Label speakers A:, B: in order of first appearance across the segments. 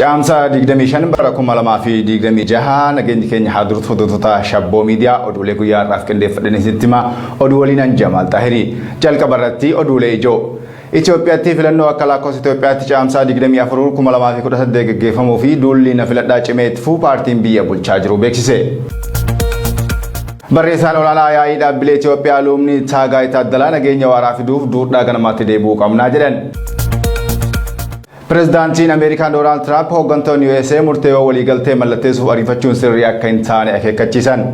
A: Caamsaa 25 bara 2026 nageenyi keenya haa durtu hordoftoota Shabboo Miidiyaa oduulee guyyaa har'aaf qindeeffadhan isinitti hima. Oduu waliin an Jamaal Xahirii. Jalqaba irratti oduulee ijoo. Itoophiyaatti filannoo akka lakkoofsa Itoophiyaatti caamsaa 24 2018 gaggeeffamuu fi duulli na filadhaa cimee itti fufuu paartiin biyya bulchaa jiru beeksise. Barreessaan olaanaa yaa'ii dhaabbilee Itoophiyaa Lubni Taagaay Taaddalaa nageenya waaraa fiduuf duudhaa ganamaatti deebi'uu qabnaa jedhan. Pireezidaantiin Ameerikaa Doonaald Tiraamp hooggantoonni USA murteewwan waliigaltee mallatteessuuf ariifachuun sirrii akka hin taane akeekkachiisan.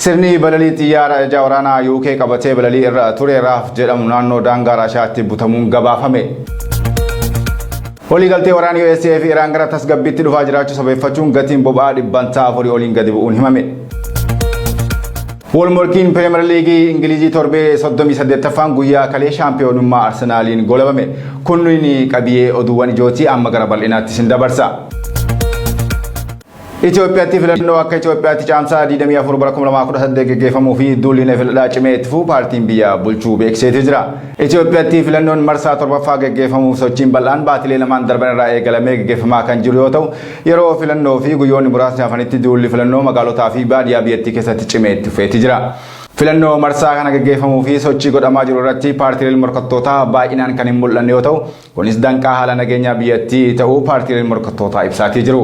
A: Sirni balalii xiyyaara ajajaa waraanaa UK qabatee balalii irra ture Raaf jedhamu naannoo daangaa Raashaatti butamuun gabaafame. Waliigaltee waraana USA fi Iraan gara tasgabbiitti dhufaa jiraachuu sababeeffachuun gatiin boba'aa dhibbantaa afurii oliin gadi bu'uun himame. Walmorkiin Piriimer Liigii Ingilizii torbee 38ffaan guyyaa kalee shaampiyoonummaa Arsenaaliin golabame. Kunniin qabiyyee oduuwwan ijootii amma gara bal'inaatti isin dabarsa. Itoophiyaatti filannoo akka Itoophiyaatti caamsaa 24 bara 2018 gaggeeffamuu fi duulli na filadhaa cimee itti fufuu paartiin biyya bulchuu beeksiseeti jira. Itoophiyaatti filannoon marsaa torbaffaa gaggeeffamuuf sochiin bal'aan baatilee lamaan darban irraa eegalamee gaggeeffamaa kan jiru yoo ta'u, yeroo filannoo fi guyyoonni muraasni hafanitti duulli filannoo magaalotaa fi baadiyyaa biyyattii keessatti cimee itti fufeeti jira. Filannoo marsaa kana gaggeeffamuu fi sochii godhamaa jiru irratti paartiileen morkattootaa baay'inaan kan hin mul'anne yoo ta'u, kunis danqaa haala nageenyaa biyyattii ta'uu paartiileen morkattootaa ibsaatii jiru.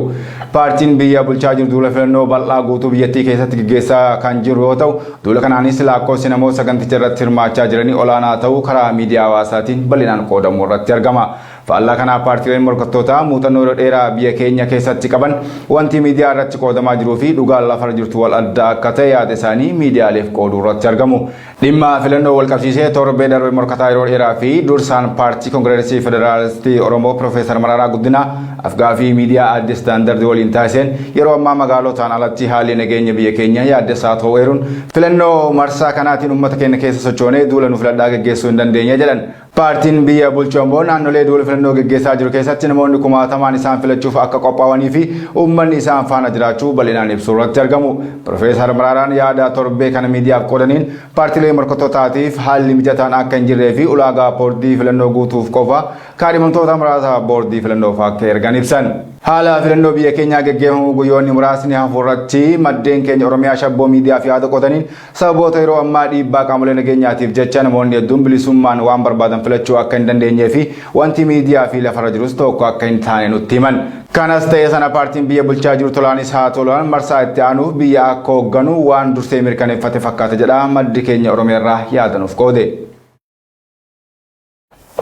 A: Paartiin biyya bulchaa jiru duula filannoo bal'aa guutuu biyyattii keessatti gaggeessaa kan jiru yoo ta'u, duula kanaanis lakkoofsi namoota saganticha irratti hirmaachaa jiranii olaanaa ta'uu karaa miidiyaa hawaasaatiin bal'inaan qoodamuu irratti argama. Faallaa kanaa paartiileen morkattootaa muuxannoo yeroo dheeraa biyya keenya keessatti qaban wanti miidiyaa irratti qoodamaa jiruu fi dhugaan lafarra jirtu wal adda akka ta'e yaada isaanii miidiyaaleef qooduu irratti argamu. Dhimma filannoo wal qabsiisee torbee darbe morkataa yeroo dheeraa fi dursaan paartii Kongireesii Federaalistii Oromoo Piroofeesar Mararaa Guddinaa afgaaffii miidiyaa Addis Standard waliin taasiseen yeroo ammaa magaalotaan alatti haalli nageenya biyya keenya yaaddessaa ta'uu eeruun filannoo marsaa kanaatiin uummata keenya keessa sochoonee duula nu filadhaa gaggeessuu hin dandeenye jedhan. Paartiin biyya bulchu ammoo naannolee duula filannoo gaggeessaa jiru keessatti namoonni kumaatamaan isaan filachuuf akka qophaa'anii fi uummanni isaan faana jiraachuu bal'inaan ibsuu irratti argamu. Piroofeesar Maraaraan yaada torbee kana miidiyaaf qoodaniin paartiilee morkattootaatiif haalli mijataan akka hin jirree fi ulaagaa boordii filannoo guutuuf qofa kaadhimamtoota muraasa boordii filannoof akka ergan ibsan. Haala filannoo biyya keenyaa gaggeeffamu guyyoonni muraasni hafu irratti maddeen keenya Oromiyaa Shabboo miidiyaaf yaada qoodaniin sababoota yeroo ammaa dhiibbaa qaamolee nageenyaatiif jecha namoonni hedduun bilisummaan waan barbaadan filachuu akka hin dandeenyee fi wanti miidiyaa fi lafarra jirus tokko akka hin taane nutti himan. Kanas ta'ee sana paartiin biyya bulchaa jiru tolaanis haa tolaan marsaa itti aanuuf biyya akka hoogganu waan dursee mirkaneeffate fakkaata jedha maddi keenya Oromiyaarraa yaada nuuf qoode.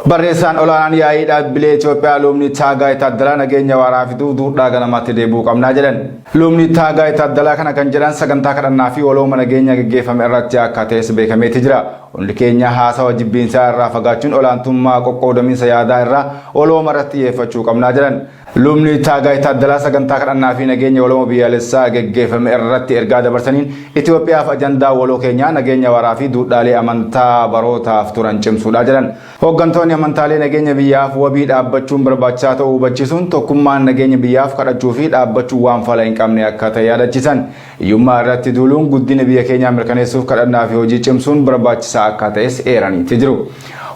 A: Barreessaan olaanaan yaa'ii dhaabbilee Itoophiyaa Lubni Taagaay Taaddalaa nageenya waaraa fiduuf duudhaa ganamaatti deebi'uu qabnaa jedhan. Lubni Taagaay Taaddalaa kana kan jedhan sagantaa kadhannaa fi walooma nageenya gaggeeffame irratti akka ta'es beekameeti jira. Hundi keenya haasawa jibbiinsaa irraa fagaachuun olaantummaa qoqqoodaminsa yaadaa irraa walooma irratti xiyyeeffachuu qabnaa jedhan. Lubni Taagaay Taaddalaa sagantaa kadhannaa fi nageenya walooma biyyaalessaa geggeeffame irratti ergaa dabarsaniin Itoophiyaaf ajandaa waloo keenyaa nageenya waaraa fi duudhaalee amantaa barootaaf turan cimsuudha jedhan. Hooggantoonni amantaalee nageenya biyyaaf wabii dhaabbachuun barbaachisaa ta'uu hubachiisuun tokkummaan nageenya biyyaaf kadhachuu fi dhaabbachuu waan fala hin qabne akka ta'e yaadachiisan. Hiyyummaa irratti duuluun guddina biyya keenyaa mirkaneessuuf kadhannaa fi hojii cimsuun barbaachisaa akka ta'es eeraniiti jiru.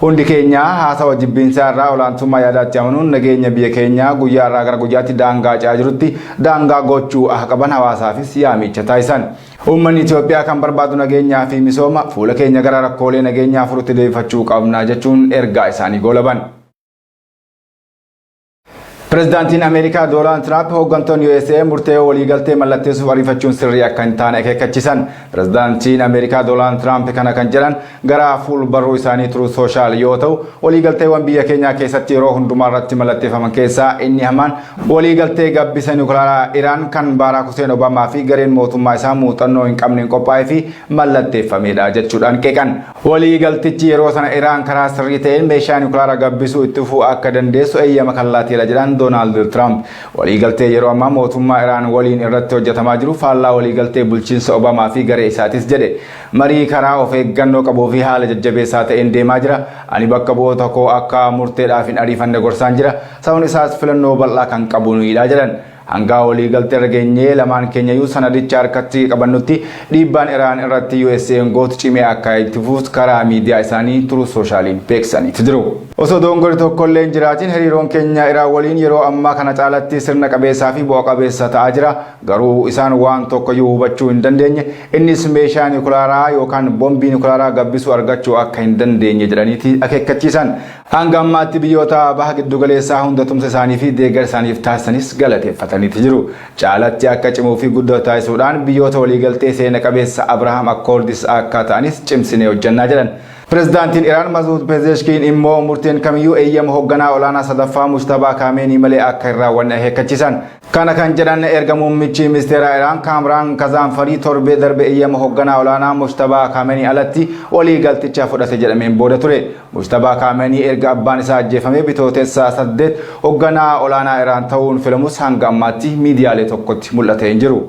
A: Hundi keenya haasawa jibbiinsaa irraa olaantummaa yaadaatti amanuun nageenya biyya keenyaa guyyaa irraa gara guyyaatti daangaa ce'aa jirutti daangaa gochuu akka qaban hawaasaafis yaamicha taasisan. Uummanni Itoophiyaa kan barbaadu nageenyaa fi misooma fuula keenya gara rakkoolee nageenyaa furutti deebifachuu qabna jechuun ergaa isaanii goolaban. Pireezidaantiin Ameerikaa Doonaald Tiraamp hooggantoonni USA murtee waliigaltee mallatteessuuf ariifachuun sirrii akka hin taane akeekkachiisan. Pireezidaantiin Ameerikaa Doonaald Tiraamp kana kan jedhan gara fuul barruu isaanii Truth Social yoo ta'u, waliigalteewwan biyya keenyaa keessatti yeroo hundumaa irratti mallatteeffaman keessaa inni hamaan waliigaltee gabbisa niwukilaaraa Iraan kan Baaraak Huseen Obaamaa fi gareen mootummaa isaa muuxannoo hin qabneen qophaa'ee fi mallatteeffamedha jechuudhaan qeeqan. Waliigaltichi yeroo sana Iraan karaa sirrii ta'een meeshaa niwukilaaraa gabbisuu itti fufuu akka dandeessu eeyyama kan laateedha jedhan Doonaald Tiraamp. Waliigaltee yeroo ammaa mootummaa Iraan waliin irratti hojjetamaa jiru faallaa waliigaltee bulchiinsa Obaamaa fi garee isaatis jedhe. Marii karaa of eeggannoo qabuu fi haala jajjabeessaa ta'een deemaa jira. Ani bakka bu'oota koo akka murteedhaaf hin ariifanne gorsaan jira. Sababni isaas filannoo bal'aa kan qabu nuyidha jedhan. Hanga waliigaltee irra geenyee lamaan keenyayyuu sanadicha harkatti qabannutti dhiibbaan Iraan irratti USA'n gootu cimee akka itti fufuus karaa miidiyaa isaanii Truth Socialiin beeksisaniiti jiru. Osoo dogongorri tokkollee hin jiraatin hariiroon keenya Iraan waliin yeroo ammaa kana caalatti sirna qabeessaa fi bu'a qabeessa ta'aa jira. Garuu isaan waan tokkoyyuu hubachuu hin dandeenye. Innis meeshaa nikulaaraa yookaan bombii nikulaaraa gabbisuu argachuu akka hin dandeenye jedhaniiti akeekkachiisan. Hanga ammaatti biyyoota baha giddugaleessaa hunda tumsa isaanii fi deeggarsa isaaniif taasisanis galateeffataniiti jiru. Caalatti akka cimuu fi guddatu taasisuudhaan biyyoota waliigaltee seena qabeessa Abraham Accords akka ta'anis cimsinee hojjannaa jedhan. Pirezidaantiin Iraan Masuud Pezeshkiin immoo murteen kamiyyuu eeyyama hoogganaa olaanaa sadaffaa Mujtabaa Kaameenii malee akka hin raawwanne akeekkachiisan. Kana kan jedhan erga muummichi ministeera Iraan Kaamraan Kazaanfarii torbee darbe eeyyama hoogganaa olaanaa Mujtabaa Kaameenii alatti waliigalticha fudhate jedhameen booda ture. Mujtabaa Kaameenii erga abbaan isaa ajjeefamee Bitootessa 8 hoogganaa olaanaa Iraan ta'uun filamus hanga ammaatti miidiyaalee tokkotti mul'atee hin jiru.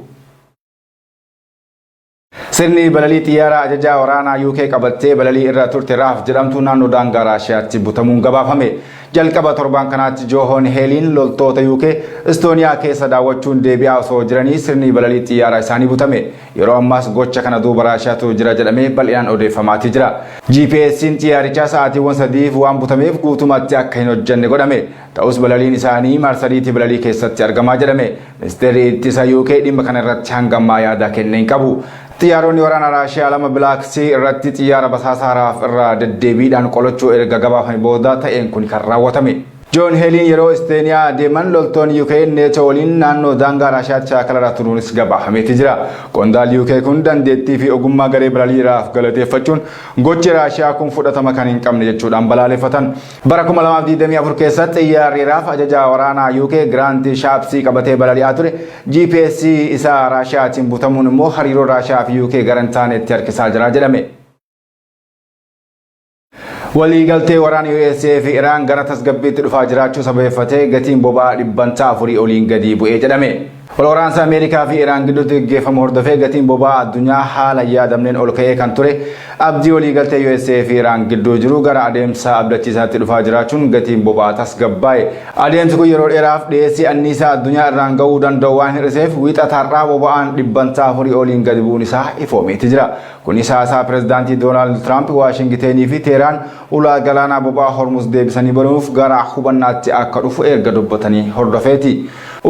A: Sirni balalii xiyyaaraa ajajaa waraanaa UK qabattee balalii irra turte RAF jedhamtu naannoo daangaa Raashiyaatti butamuun gabaafame. Jalqaba torban kanaatti Joohon Heeliin loltoota UK Estooniyaa keessa daawwachuun deebi'aa osoo jiranii sirni balalii xiyyaaraa isaanii butame. Yeroo ammaas gocha kana duuba Raashiyaatu jira jedhamee bal'inaan odeeffamaatii jira. GPS'n xiyyaarichaa sa'aatiiwwan sadiif waan butameef guutummaatti akka hin hojjenne godhame. Ta'us balaliin isaanii marsariitii balalii keessatti argamaa jedhame. Ministeerri ittisa UK dhimma kana irratti hanga ammaa yaada kenne hin qabu. Xiyyaaronni waraana Raashiyaa lama Black Sea irratti xiyyaara basaasaa RAF irraa deddeebiidhaan qolachuu erga gabaafame booda ta'een kun kan raawwatame. Joon Heeliin yeroo Isteeniyaa deeman loltoonni UK NATO waliin naannoo daangaa Raashiyaatti shaakala turuunis gabaafameeti jira. Qondaalli UK kun dandeettii fi ogummaa garee balalii RAF galateeffachuun gochi Raashiyaa kun fudhatama kan hin qabne jechuudhaan balaaleffatan. Bara 2024 keessatti xiyyaarri RAF ajajaa waraanaa UK Giraanti Shaapsii qabatee balali'aa ture. GPS isaa Raashiyaatiin butamuun immoo hariiroo Raashiyaa fi UK gara hin taanetti harkisaa jira jedhame. Waliigaltee waraana USA fi Iraan gara tasgabbiitti dhufaa jiraachuu sababeeffatee gatiin boba'aa 4% oliin gadi bu'ee jedhame. Wal waraansa Ameerikaa fi Iraan gidduutti gaggeeffamu hordofee gatiin boba'aa addunyaa haala hin yaadamneen ol ka'ee kan ture abdii waliigaltee USA fi Iraan gidduu jiru gara adeemsa abdachiisaatti dhufaa jiraachuun gatiin boba'aa tasgabbaa'e. Adeemsi kun yeroo dheeraaf dhiyeessii anniisaa addunyaa irraan ga'uu danda'u waan hir'iseef wiixata har'aa boba'aan 4% oliin gadi bu'uun isaa ifoomeeti jira. Kunis haasaa pirezidaantii Doonaald Tiraamp Waashingitenii fi Teeraan ulaa galaanaa boba'aa Hormuz deebisanii banuuf gara hubannaatti akka dhufu erga dubbatanii hordofeeti.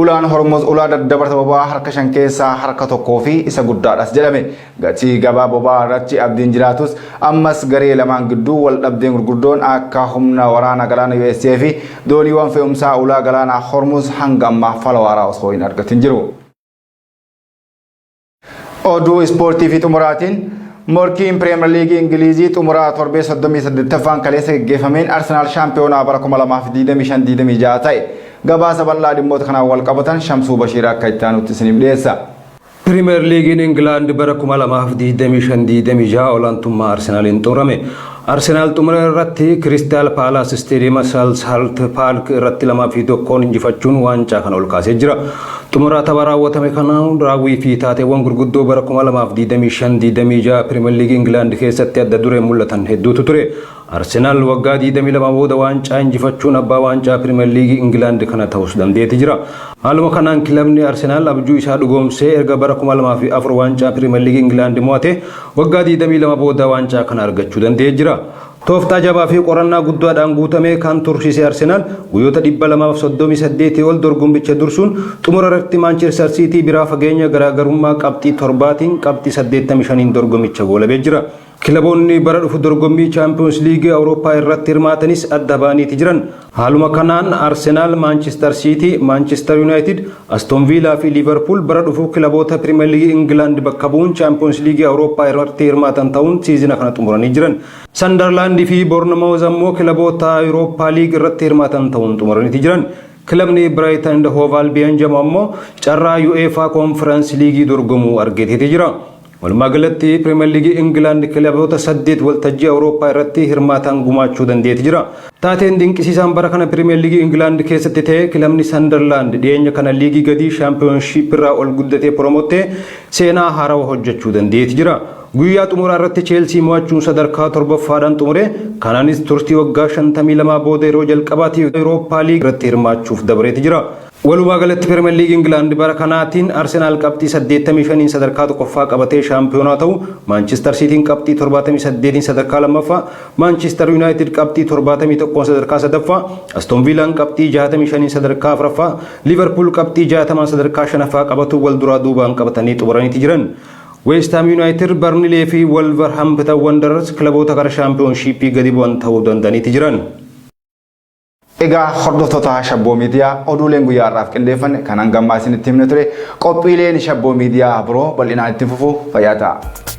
A: Ulaan Hormuz ulaa daddabarsa boba'aa harka shan keessaa harka tokkoo fi isa guddaadhas jedhame. Gatii gabaa boba'aa irratti abdiin jiraatus ammas garee lamaan gidduu wal dhabdeen gurguddoon akka humna waraana galaana USA fi dooniiwwan fe'umsaa ulaa galaanaa Hormuz hanga ammaa fala waaraa osoo hin argatin jiru. Oduu ispoortii fi xumuraatiin, morkiin Pirimeer Liigii Ingilizii xumuraa torbee 38ffaan kaleessa geggeeffameen Arsenaal shaampiyoonaa bara 2025-26 ta'e. Gabaasa bal'aa dhimmoota kanaan wal qabatan Shamsuu Bashiir akka itti aanutti isiniif dhiyeessa.
B: Pirimeer Liigiin Ingilaand bara 2025-26 olaantummaa Arsenaaliin xumurame. Arsenaal xumura irratti Kiristaal Paalaas Isteediyeema Selhurst Paark irratti 2-1 injifachuun waancaa kana ol kaasee jira. Xumura tapha raawwatame kanaan raawwii fi taateewwan gurguddoo bara 2025-26 Pirimeer Liigii Ingilaand keessatti adda dureen mul'atan hedduutu ture. Arsenaal waggaa 22 booda waancaa injifachuun abbaa waancaa Pirimeer Liigii Ingilaand kana ta'us dandeetti jira. Haaluma kanaan kilabni Arsenaal abjuu isaa dhugoomsee erga bara 2004 waancaa Pirimeer Liigii Ingilaand mo'ate waggaa 22 booda waancaa kana argachuu danda'ee jira. Tooftaa jabaa fi qorannaa guddaadhaan guutame kan tursiise Arsenaal guyyoota 238 ol dorgommicha dursuun xumura irratti Maanchestar Siitii biraa fageenya garaagarummaa qabxii torbaatiin qabxii 85 dorgommicha goolabee jira. Kilaboonni bara dhufu dorgommii Chaampiyoons Liigii Awurooppaa irratti hirmaatanis adda ba'aniiti jiran. Haaluma kanaan Arsenaal, Maanchestar Siitii, Maanchestar Yuunaayitid, Aston Viilaa fi Liivarpuul bara dhufu kilaboota Pirimeer Liigii Ingilaand bakka bu'uun Chaampiyoons Liigii Awurooppaa irratti hirmaatan ta'uun siizina kana xumuranii jiran. Sandarlaandii fi Boornamaawuz ammoo kilaboota Awurooppaa Liig irratti hirmaatan ta'uun xumuraniiti jiran. Kilabni Biraayitan and Hoov Albiyan jedhamu ammoo carraa UEFA Koonfiraans Liigii dorgomuu argateeti jira. Walumaa galatti Pirimeer Liigii Ingilaand kilaboota saddeet waltajjii Awurooppaa irratti hirmaatan gumaachuu dandeetti jira. Taateen dinqisiisaan bara kana Pirimeer Liigii Ingilaand keessatti ta'e kilabni Sandarlaand dhiyeenya kana liigii gadii Shaampiyoonshiip irraa ol guddatee promote seenaa haarawaa hojjechuu dandeetti jira. Guyyaa xumuraa irratti Cheelsii mo'achuun sadarkaa torbaffaadhaan xumure. Kanaanis turtii waggaa 52 booda yeroo jalqabaatiif Awurooppaa Liig irratti hirmaachuuf dabareeti jira. Walumaa galatti Pirimeer Liigii Ingilaand bara kanaatiin Arsenaal qabxii 85 sadarkaa tokkoffaa qabatee shaampiyoonaa ta'u, Maanchister Siitiin qabxii 78 sadarkaa lammaffaa, Maanchister Yuunaayitid qabxii 71 sadarkaa sadaffaa, Aston Viilaan qabxii 65 sadarkaa afuraffaa, Liivarpuul qabxii 60 sadarkaa shanaffaa qabatu wal duraa duubaan qabatanii xumuraniiti jiran. West Ham United, Barnilee fi Wolverhampton Wanderers kilaboota gara shaampiyoonshiippii gadi bu'an ta'uu danda'aniiti jiran.
A: Egaa hordoftoota Shabboo Miidiyaa, oduuleen guyyaa har'aaf qindeeffanne kan hanga ammaa isinitti himne ture. Qophiileen Shabboo Miidiyaa biroo bal'inaan itti fufu. Fayyaa ta'a.